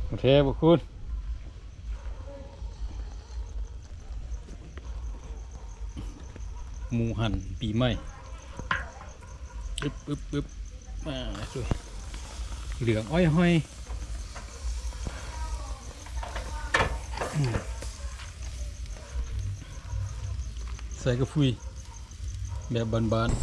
ໂອເຄ ພວກຄຸນ ໝູຫັນປີໃໝ່ ອຶບ ອຶບ ອຶບ ມາ ສວຍ ເຫຼືອງອ້ອຍຫ້ອຍ ອືມ ໃສ່ກະຟຸຍແບບບ້ານໆ.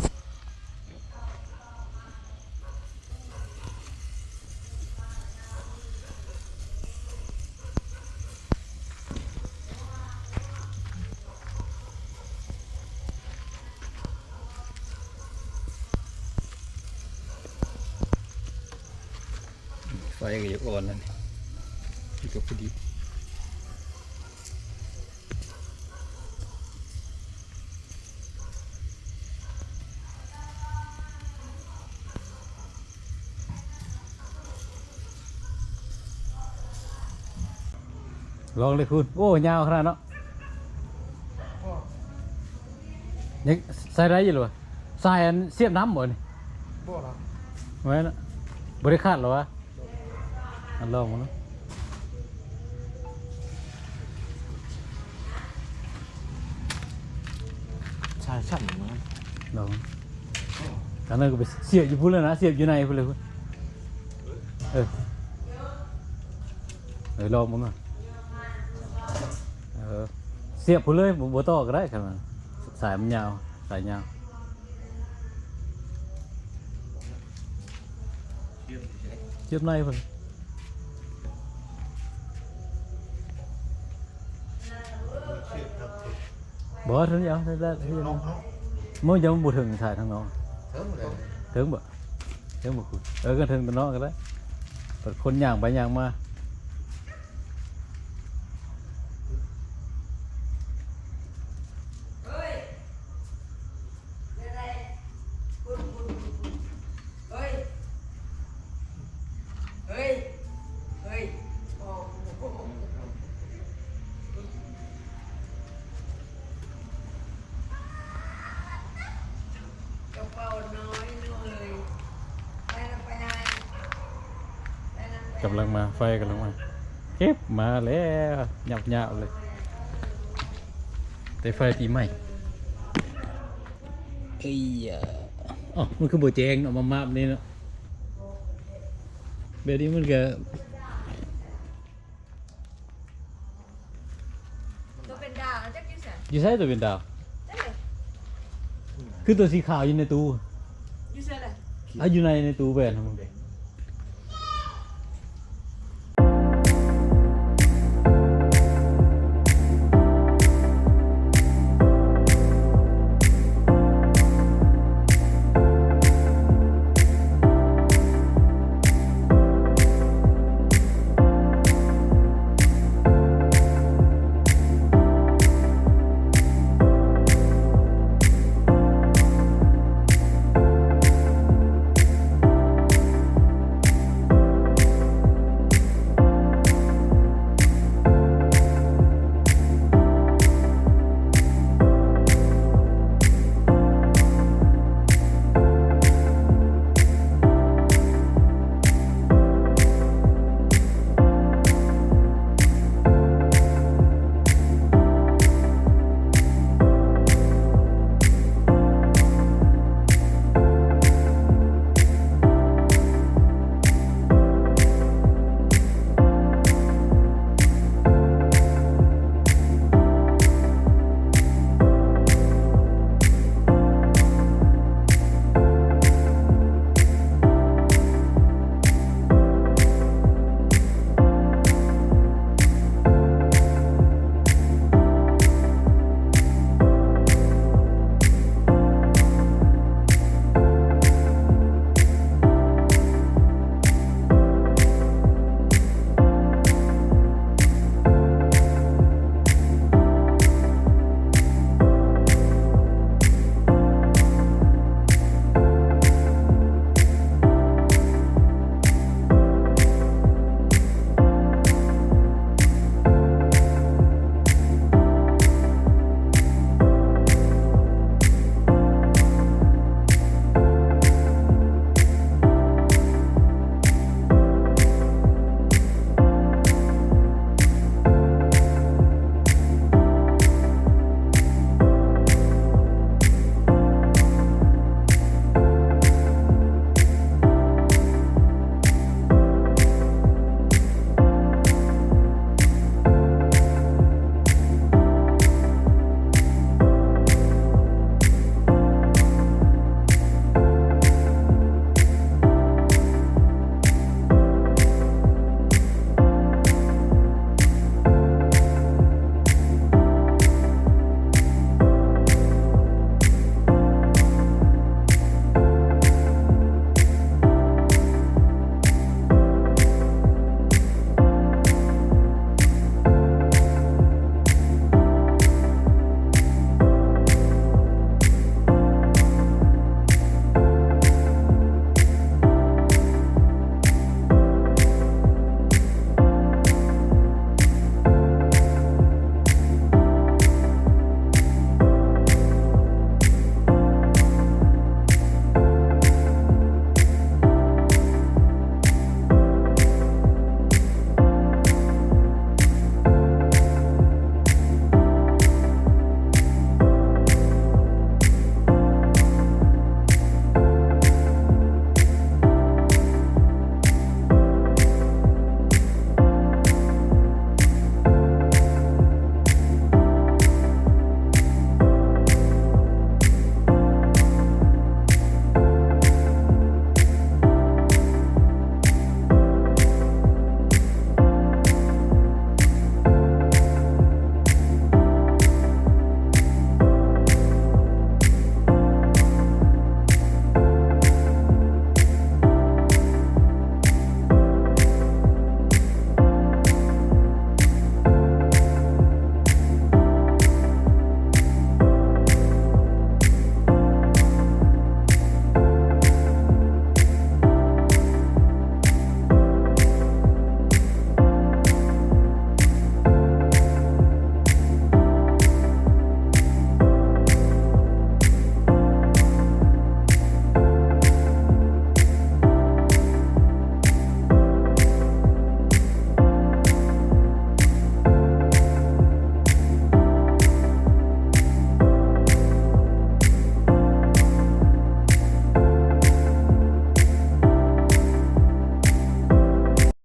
ໄຟກໍຢາກອ່ອນແລ້ວນີ້ ຢູ່ກັບພໍດີ. ລອງເລີຍຄຸນ. ໂອ້ ຍາວຂະໜາດເນາະ. ຍັງໃຊ້ໄດ້ຢູ່ຫຼືວະ? ສາຍອັນສຽບນ້ຳບໍ່ນີ້? ບໍ່ລະ ແມ່ນລະ ບໍ່ໄດ້ຂາດລະວະ? ອັນລອງເບິ່ງເນາະ ສາຍສັ້ນເນາະ ລອງ ອັນນັ້ນກໍໄປສຽບຢູ່ພຸ້ນແລ້ວນະ ສຽບຢູ່ໃນພຸ້ນເລີຍ. ເອີ ເອີ ລອງເບິ່ງເນາະ ເອີ ສຽບພຸ້ນເລີຍ ບໍ່ ບໍ່ຕໍ່ກໍໄດ້ ຄັນວ່າສາຍມັນຍາວ ສາຍຍາວ. ສຽບໃນພຸ້ນ ບໍ່ ເຖິງຢູ່ ນັ້ນແຫຼະ ມັນຍັງບໍ່ເຖິງສາຍທາງນອກ ເຖິງແລ້ວ ເຖິງບໍ່? ເຖິງບໍ່ຄຸນ? ເອີ ກໍເຖິງແຕ່ນອກກໍໄດ້ ຄົນຍ່າງໄປຍ່າງມາ. ກະເປົານ້ອຍເນາະເອີຍ ໄປນຳ ໄປນຳ ໄປນຳ ກຳລັງມາ ໄຟກຳລັງມາ ເກັບມາແລ້ວ ຫຍັບໆເລີຍ ແຕ່ໄຟປີໃໝ່. ເອີຍ ເອົ້າ ມັນຄືບໍ່ແຈ້ງເນາະ ມາມາບນີ້ເນາະ ແບບນີ້ມັນກະ ຕົວເປັນດາວ ຈັກຢູ່ໃສ? ຢູ່ໃສຕົວເປັນດາວ? ຈັກເລີຍ ຄືຕົວສີຂາວຢູ່ໃນຕູ້ ຢູ່ໃສລະ? ອາ ຢູ່ໃນ ໃນຕູ້ແວ່ນຫັ້ນ.